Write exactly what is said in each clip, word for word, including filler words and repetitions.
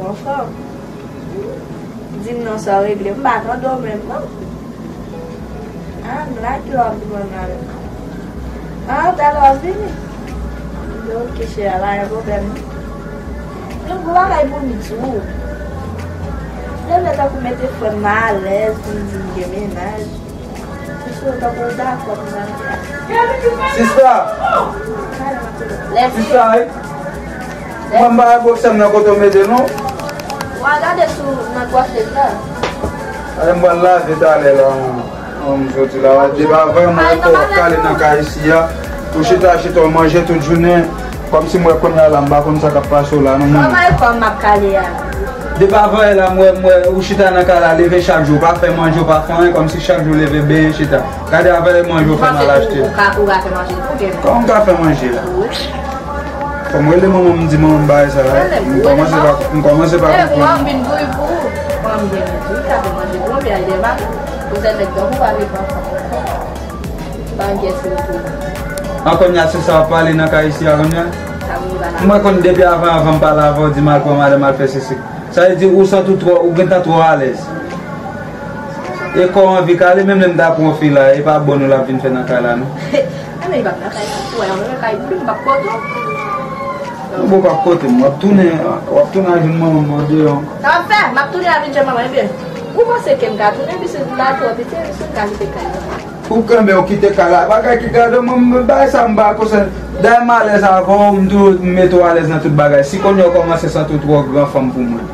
Anfòm. Di m non, sa w regle. M pa tande w menm, non. Ah, m la ki w ap di mwen m la menm. Ah, talè w ap vini. M di, ok, cheri, pa gen pwoblèm, non. Yon gwo bagay pou m di w. Leve tankou mete frè m alèz pou m di m gen mennaj. Sista! Sista, wi. Mwen m pa wè bòksè m nan kote w mete l non. W a gade sou nan twafèt la. Ay, m pral lave talè la, m, m soti la. Depi avan, mwen wè kò w ap kale nan kay isi a. Ou chita, chita, w manje tout jounen. Kòmsi m wè kounye a la, m pa konn sa k ap pase w la, non, mwen. Kòman e kò m ap kale a? Depi avan yè la, m wè, m wè ou chita nan kay la, leve chak jou, ou pa fè manje, ou pa fè anyen, kòmsi chak jou leve benyen chita. Gade avè manje ou fè mal achte. Ou ka, ou ka fè manje tou, gen. Kòman m ka fè manje la? Wi. Fò m rele manman m, m di manman m bagay sa la. M kòmanse pa, m kòmanse pa konprann. Mwen m vin bouyi pou ou. Mwen m gen bouyi, ka fè manje pou ou, epi al devan. Ou se nèg tankou pa vin pran fanm. Ban m pyès li tou. An kounye a se sa w ap pale nan kay isi a kounye a? Sa m vin pale. Mwen konn depi avan avan m pale avè w, di m al pran madanm, al fè sesi. Sa vle di ou santi w twò, ou gentan twò alèz. E kò w anvi kale, menm lè m ta pran w fi la, e pa bòn ou l ap vin fè nan kay la non. Enben li p ap nan kay la, ou wè, nan kay pou li, m p ap kote w. Bon, w p ap kote m, w ap tounen, w ap tounen al jwenn manman m andeyò ankò. Sa w ap fè? M ap tounen al vin jwenn manman, ebyen. Ou panse ke m ka tounen, piske m ta twò piti, piske m ka kite kay la. Ou kenbe, ou kite kay la. Bagay ki gade mwen, mwen, bagay sa m pa konsa. Dayè m alèz avè w, m tou, m mete w alèz nan tout bagay. Si kounye a w kòmanse santi w twò gran fanm pou mwen.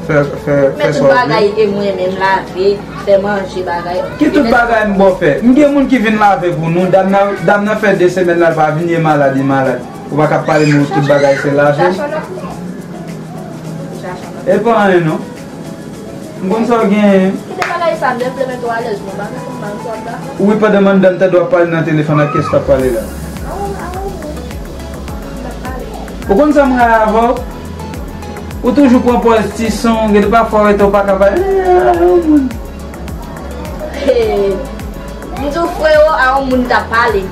Fè, fè, fè sa w vle. Men tout bagay e mwen menm lave, fè manje, bagay. Ki tout bagay m ba w fè? M gen moun ki vin lave pou nou. Dam nan, dam nan fè de semèn la, l pa vin, li malad, li malad. Ou pa ka pale nou tout bagay se lave. E pa anyen non. M konn sa w genyen. Kite bagay sa, m te vle mete w alèz, mwen pa konn sa w ap ba. Wi, pandan m anndan m tande w ap pale nan telefòn, ak kiyès k ap pale la? Ou konn sa m rayi avè w? Ou toujou pran pòz ti son, gen de pafwa w rete w pa ka pale. M di w freo a yon moun t ap pale.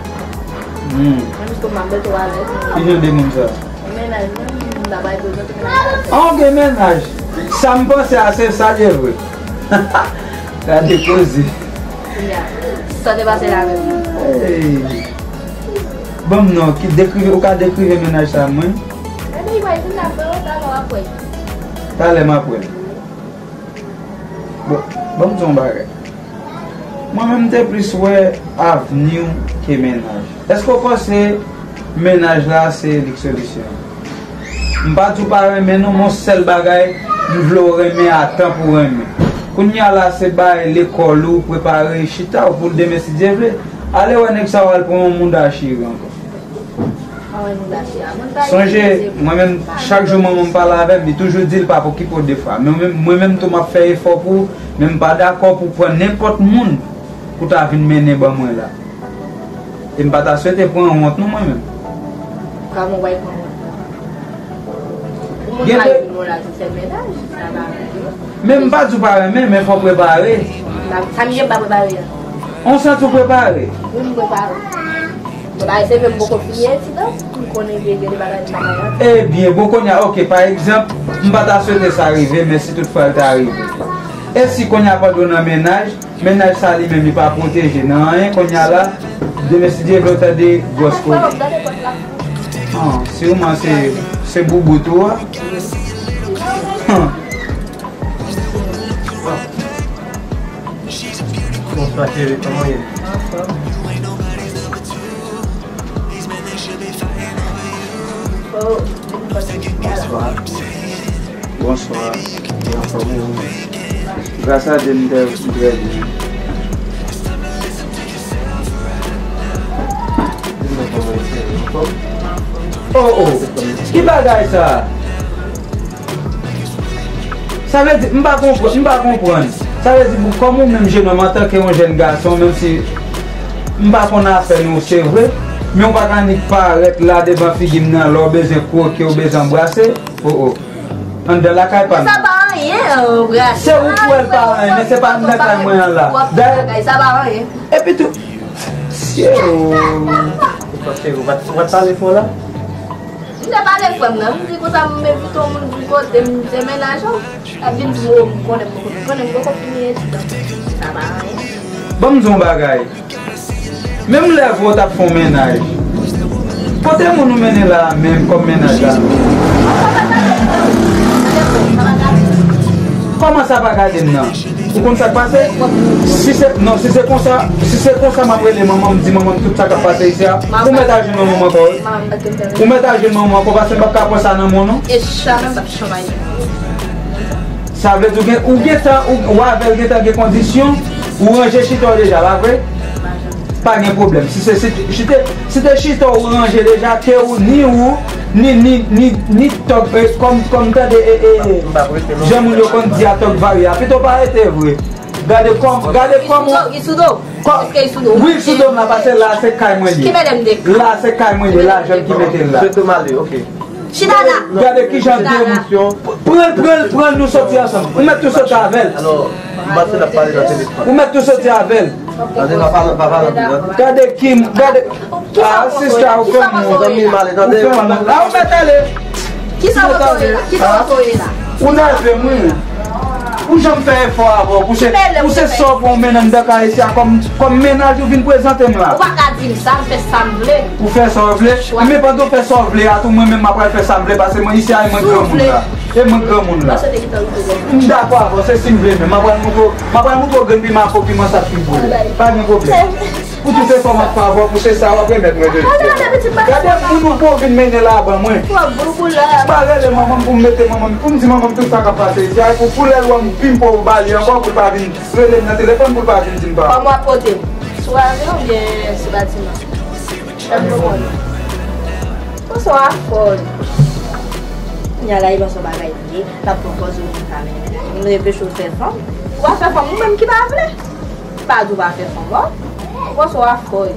Hmm. Mwen jis konn m ap mete w alèz. Ki jan de moun sa? Mennaj mwen, m ta bay prezante mennaj mwen. An, w gen mennaj. Sa m panse a, se sa l ye vre. Gade koze. Kounye a, sa te pase la menm. Hey. Ban m non, ki dekrive, ou ka dekrive mennaj sa mwen? Ebyen, li pral vin la, freo, talè w ap wè. Talè m ap wè l. Bon, ban m di w yon bagay. Mwen menm, m te plis wè avni w ke mennaj. Èske w panse mennaj la se li k solisyon an? M pa di w pa renmen non, men yon sèl bagay, m vle w renmen a tan pou w renmen. Kounye a la, se bay lekòl ou, prepare, chita w pou demen, si Dye vle. Ale wè nèg sa yo al pran yon mouda chire ankò. Sonje, mwen menm, chak jou manman m pale avè m, li toujou di l p ap okipe w de fwa. Men mwen, mwen menm tou, m ap fè efò pou ou, men m pa dakò pou w pran nenpòt moun pou ta vin mennen ban mwen la. E m pa ta swete pran wont non, mwen menm. Kòman w pral pran wont? Pou moun pa vin wè w la, tou fè mennaj, sa pa vre. Men m pa di w pa renmen, men fò w prepare. Sa m ye m pa prepare a. On santi w prepare? Wi, m prepare. Prepare se vre m poko fini etid an, m konnen gen gen de bagay m pa ka fè. Ebyen, bon, kounye a, ok, pa egzanp, m pa ta swete sa rive, men si tout fwa l ta rive. E si kounye a pandan w nan mennaj, mennaj sa li menm, li pa pwoteje nan anyen, kounye a la, demen si Dye vle w tande gwòs koze. An, siman se, se boubou tou a. An. Bonswa, cheri, kòman w ye? Bonswa. Bonswa. Anfòm ou? Gras a Dye, m trè, m trè byen. Oh, oh. Ki bagay sa? Sa vle di, m pa konprann, m pa konprann. Sa vle di, pou, kòm ou menm jenòm, antanke yon jèn gason, menm si m pa konn afè nou, se vre, men ou pa ka nik parèt la devan figi m nan, lè w bezwen kwoke, ou bezwen anbrase. Oh, oh. Anndan lakay pa m. Sa pa anyen, anbrase. Se ou k wè l pa anyen, men se pa anndan kay mwen an la. Dayè, sa pa anyen. Epi tou, se ou. Ou pa t pale fò la? M te pale frè m nan, m di konsa m envite yon moun vin kote m, se mennaj ou. L ap vin di m, o, m konnen m poko, konnen m poko fini etid an. Sa pa anyen. Ban m di yon bagay. Menm lè vre w t ap fè yon mennaj, kote moun ou mennen la a menm kòm mennaj la? Kòman sa pa gade m nan? Ou konn sa k pase? Si se, non, si se konsa, si se konsa m ap rele manman m, di manman m tout sa k ap pase isi a, ou mèt al jwenn manman m ankò, wi. Ou mèt al jwenn manman m ankò, paske m p ap ka pran sa nan men w, non. E sa menm p ap chanm anyen. Sa vle di ou gen, ou gentan, ou, ou avè l gentan gen kondisyon, ou ranje chita w deja, pa vre? Pa gen pwoblèm. Si se, si, si te, si te chita w ranje deja, ke ou, ni ou, ni, ni, ni, ni tòg, e, kòm, kòm tande, e, e, jan moun yo konn di a tòg varye a, pito pa rete vre. Gade kòm, gade kòm ou, kò-, wi, sou do m la, paske la se kay mwen li ye. La se kay mwen li ye, lajan ki mete l la. Sou do m ale, ok. Chita la. Gade kijan de, pran l, pran l, pran l, nou soti ansanm. Ou mèt tou soti avè l. Alò, m panse n ap pale nan telefòn. Ou mèt tou soti avè l. Tande, pa pale, pa pale anpil, non. Gade Kim, gade. Ah, sista, ou fè m wont. Zanmi m ale, tande. Ou fè m wont. Ah, ou mèt ale. Kisa w ap voye la? Kisa w ap voye la? Ou nève m, wi. Ou janm fè efò avè w pou se, pou se sa w pran w mennen m nan kay isi a kòm, kòm mennaj ou vin prezante m la. Ou pa ka di m sa, m fè sa m vle. Ou fè sa w vle? Men pandan w fè sa w vle a tou, mwen menm m ap pral fè sa m vle, paske mwen isi a e mwen granmoun la. E mwen granmoun la. M dakò avè w, se si m vle menm. M ap pral montre w, m ap pral montre w grenn piman ak fo piman sa k pi boule. Pa gen pwoblèm. Pou tout efò m ap fè avè w, pou se sa w ap remèt mwen jodi a. Gade moun ou poko vin mennen la ban mwen. Pa rele manman m pou m mete manman m, pou m di manman m tout sa k ap pase isi a, pou, pou lè l wè m pimpe w ba li ankò, pou l pa vin rele m nan telefòn, pou l pa vin di m pa. Kòman w ap pote m? Sou avyon oubyen sou batiman? Fè m konprann. Bonswa, Fòl. Kounya la, e pa son bagay li ye. L ap pran pòz ou vin ka mennen. Vin repeche w fè fanm. Ou pa fè fanm, ou menm ki pa vle. Pa di w pa fè fanm, ò. Bonswa, Fòl.